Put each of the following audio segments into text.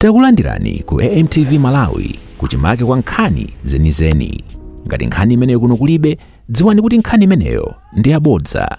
Takulandirani ku AMTV Malawi kuchimake kwa nkhani zenizeni. Ngati nkhani imeneyo kuno kulibe, dziwani kuti nkhani imeneyo ndi yabodza.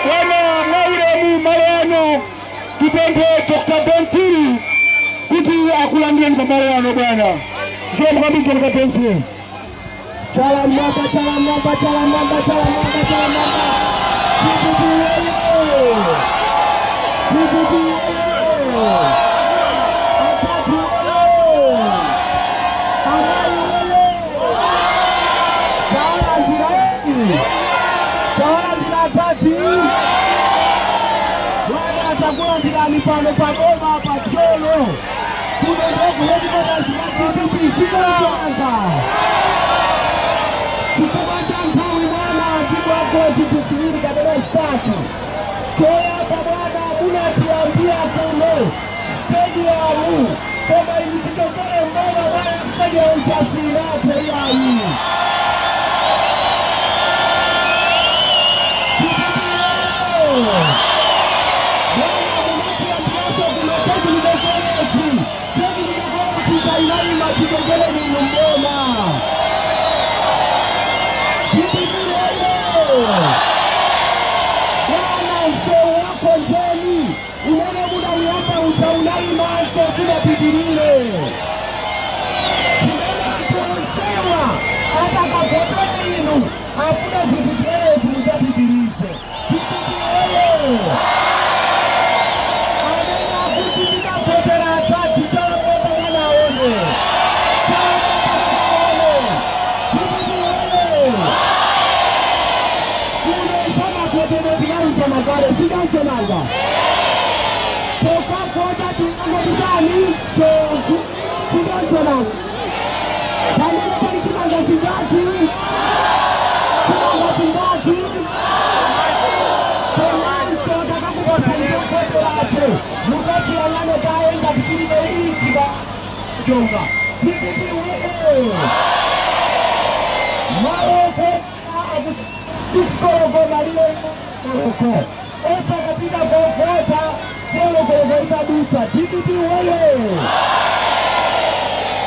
Bwana, mwaulemu malo ano tipemphe Dr. Ben Phiri kuti akulandireni pamalo ano bwana. Zikomo kwambiri, Dr. Ben Phiri. Chala mwamba, chala mwamba, chala mwamba, chala mwamba, chala mwamba. DPP oye! DPP oye! Atatu oye! Amai oye! Chala njira hii. Chala njira tati. Bwana atakulandirani pano paboma pa Thyolo. Kuno ndoku headquarters ya DPP sikonzanga. Chifukwa cha nthawi bwana, ndibwako zinthu ziwiri kapena zitatu. Choyamba bwana, munatiyambira kuno stadium, koma ili tichokere mboma bwana, stadium chasinathe iyayi. Bwana, munatiyambiranso kuno technical college. Technical college kainayima tichokere inu mboma. DPP oye! Bwana, msewu wako njeni umene mudauyamba uja unayimanso, sunapitirire. Chimene anthu onsewa atakavotera inu afuna zinthu zimenezi mudzapitirize. DPP oye! Amene akuti tidavotera atati, chala mwamba mwana aone, chala mwamba mwana aone. DPP oye! Kuno samakotono tinalusa makale sikanchonanga tokakota tinangotitani chonku sikanchonanga pamene pali chimanga chingati, chimanga chingati? Komanso takakupasani chokoterache, mukachiyang'ane kaye ngati chilibe ichi jonga. DPP oye! Maloko 6 koloko malile koloko osakapita kovota 4 koloko itadusa. DPP oye!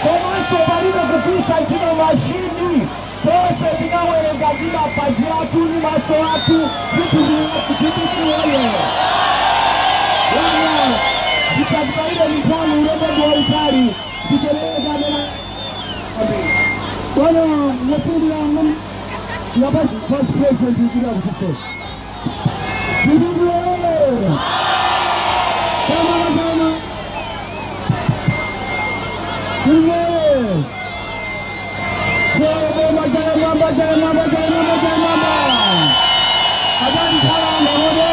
Komanso palibe kugwiritsa ntchito mashini, tonse tikawerenga ndi mapazi athu ndi maso athu. DPP oye! Bwana, ndisakutayire nthawi, ulendo ndi wautali, titerezanena. Bwana mwafungira ya vice president ikira kuchise. DPP oye! Chama chama DPP oye! Chama mwamba, chama mwamba, chama mwamba, chama mwamba. Abandi kalanga ngode.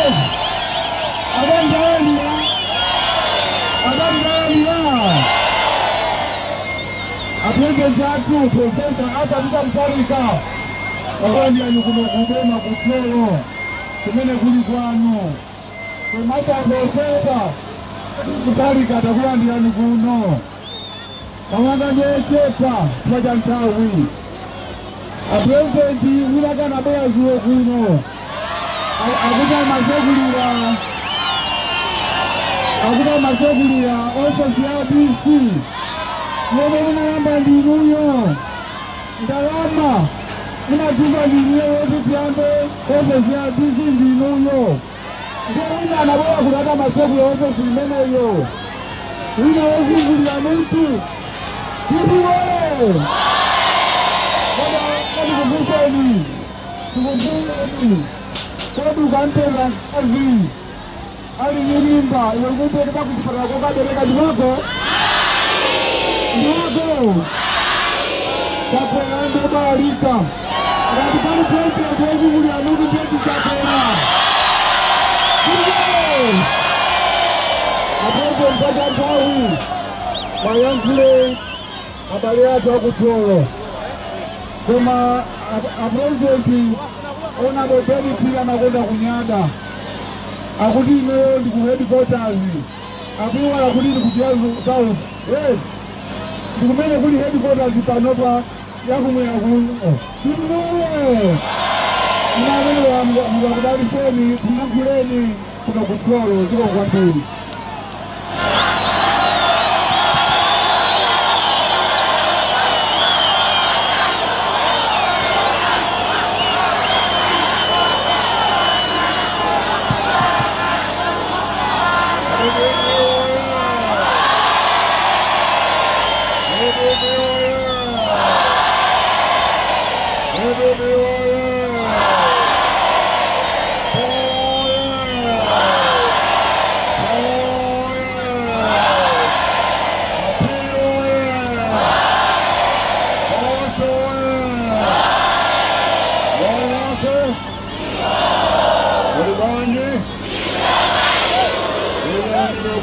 Abandi kalanga. Abandi kalanga. Apresident athu, Professor Arthur Peter Mutharika, akulandirani kuno kuboma ku Thyolo kumene kuli kwanu. Komata Professor Mutharika, takulandirani kuno. Pamanga ndiyechepa chifukwa cha nthawi. Apurezidenti wina kanabwera zulo kuno akuti amasekulira, akuti amasekulira ofesi ya DC yomwe munayamba ndinuyo. Ndalama munatuza ndinuyo yoti tiyambe ofesi ya DC ndinuyo. Ndiye wina anabwera kuti ati amasekulira ofesi imeneyo, wina wozungulira mutu. Titiwole tikukumbuseni, tikukumbuseni, kodi ukamtenga mkazi ali ndi mimba, iwe kumpeleka kuchipatala kokabereka, ndiwako? Ndiwako? Chakwera ndobalika. Ngati pali president wozungulira mutu, ndiyeti Chakwera. Titiwole apresident mpaka nthawi mayankhule abale athu akuthyolo. Koma apurezidenti Honorable Ben amakonda kunyada, akuti ineyo ndi ku headquarters, akuiwala kuti ndi ku South. Yes, ndikumene kuli headquarters panopa yakumwera kuno. Timuye mnamene mukakudaliseni, tiyankhuleni kuno kuthyolo. Ziko kwambiri.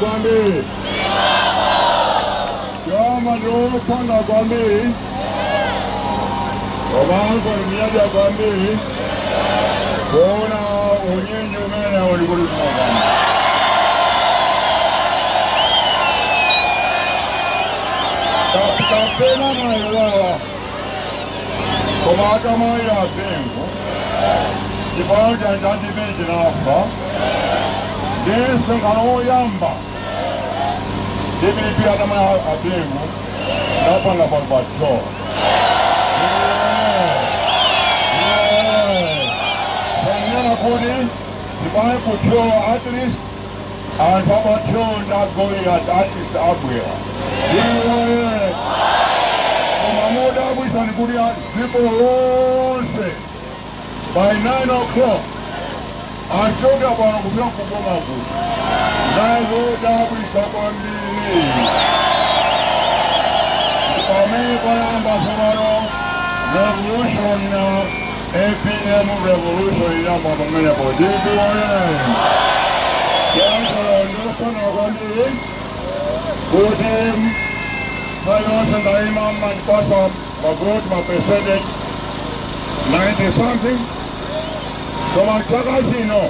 Kwambiri choma ndiokonda kwambiri, komanso ndikunyadira kwambiri kuona unyinji umene uli kuli kuno. Kapena mwayiwala, koma atamwalira Bingu, chipani cha chimene chinafa, ndi msonkhano woyamba DPP atamwalira a Bingu ndapanga pano pa Thyolo. Sanena kuti tipane kuthyolo, at least anthu abathyolo ndagolera, at least abwera. Iwoye, koma modabwisa ndikuti dziko lonse by 9 o'clock achoka pano kupita kuboma kuti ndazodabwisa kwambiri. Pamene payamba tsopano revolution na APM revolution inamba pamenepo. DPP choncho ndofuna kwambiri kuti nthawi ndayima mandipasa mavoti ma percentage 90 something, koma chaka chino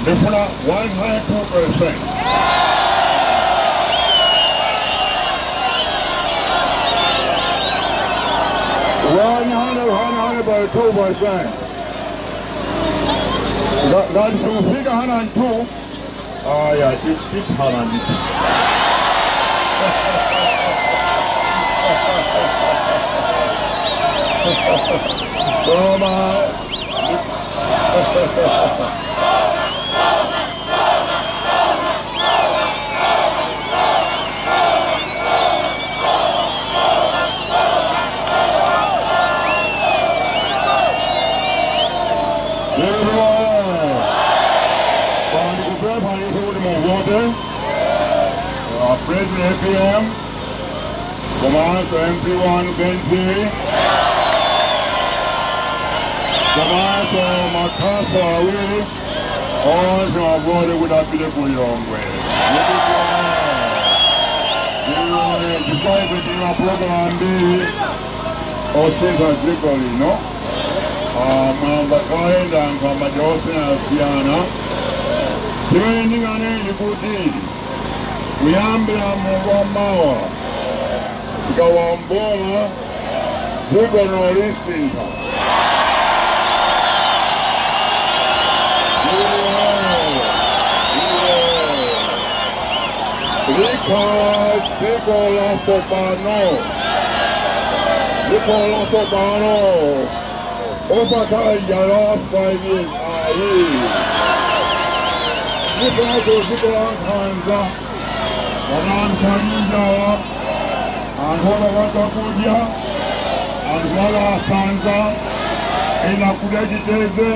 ndifuna 102%. 102%. Ngati sikufika 102, aya, tithala ndithu. Koma ndikupempha ife kuti muvote President APM komanso MP1 Ben Phiri komanso makhansala awiri, onse mavote kuti apite ku Lilongwe. Chifukwa ife tili mapulogalamu ambiri osintha dziko lino. Mwamba kale anthu amaja osiyanasiyana. Chimene ndinganene kuti kuyambira mulungu wa mawa tikawambola Dziko nolisintha. Likhala dziko latsopano, dziko latsopano, osakhala njala 5 years ayi. Dzikozo dziko la nkhanza, vananthu ali njala, anthu akapata kudya, anthu akasanza ena kudya chiteze.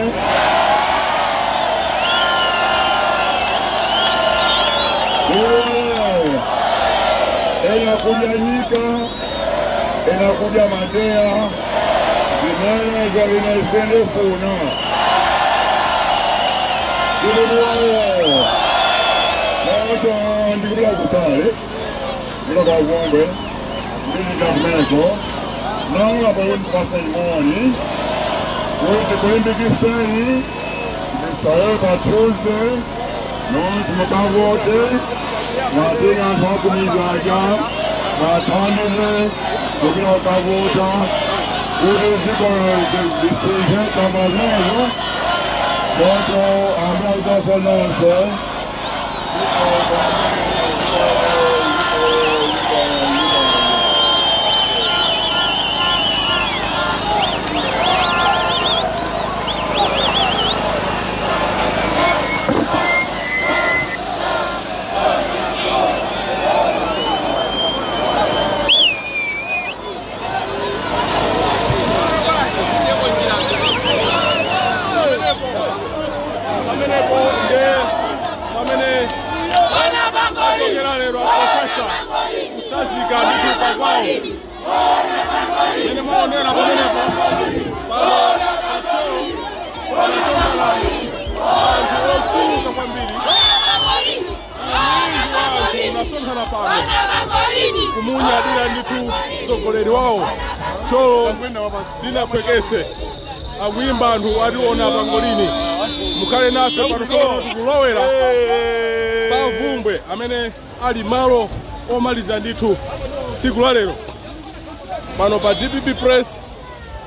Iwe, ena kudya nyika, ena kudya madeya. Zimenezo ine sindifuna. Iliwayo moto ndikupita kutali, ndikuta kwa Vumbwe, ndipita kumeneko nanga pakuti imoni kuti kulimbikiseni ndisaye pa Tuesday nonse mukavote. Mwatenga anthu akumizaja mwathandize kupita kukavota kuti dziko lisinthe kamanezo. Moto ambazaso nonse. Pamenepo nde pamene achokera lero aprofesa kusazika ndithu pakwawo mene mwaonera pamenepo. Pano pacho panasonkhana anthu ochuluka kwambiri. Unyinji wa anthu unasonkhana pano kumunyadira ndithu mtsogoleri wawo Thyolo sinaphwekese. Akuyimba anthu ationa pangolini. Mukhale nafe pano. Tsopano tikulowera pa Vumbwe amene ali malo omaliza ndithu tsiku la lero. Pano pa DPP Press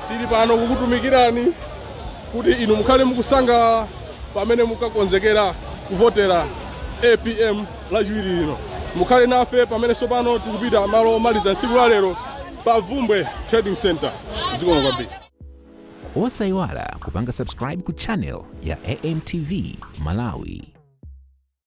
tili pano kukutumikirani kuti inu mukhale mukusangalala pamene mukakonzekera kuvotera APM Lachiwiri lino. Mukhale nafe pamene tsopano tikupita malo omaliza tsiku la lero pa Vumbwe Trading Center. Zikomo kwambiri. Osayiwala kupanga subscribe ku channel ya AMTV Malawi.